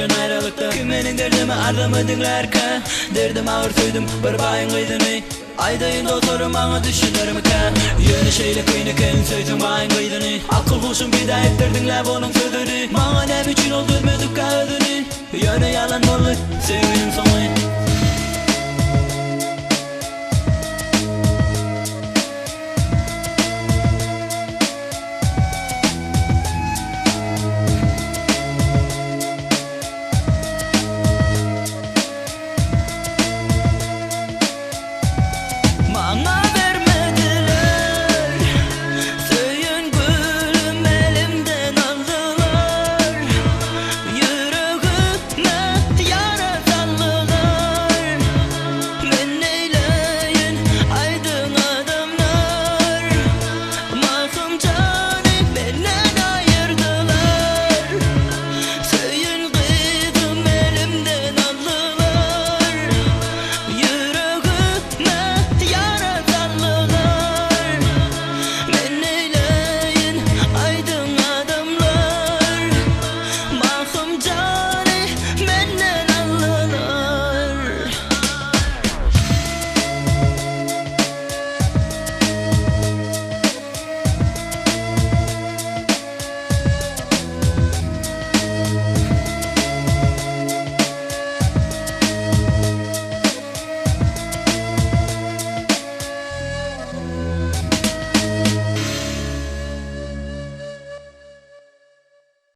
Otyryn aýralykda. Kim meniň derdimi arzymy diňlärkä? Derdim agyr söýdüm bir baýyň gyzyny. Aýdaýyn dostlarym maňa düşünermikä? Ýöne şeýle kyn eken söýseň baýyň gyzyny. Akyl huşum pida etdir diňläp onuň sözüni. Maňa näme üçin ol dözmedikkä özüni? Ýöne ýalan boldy söýginiň soňy.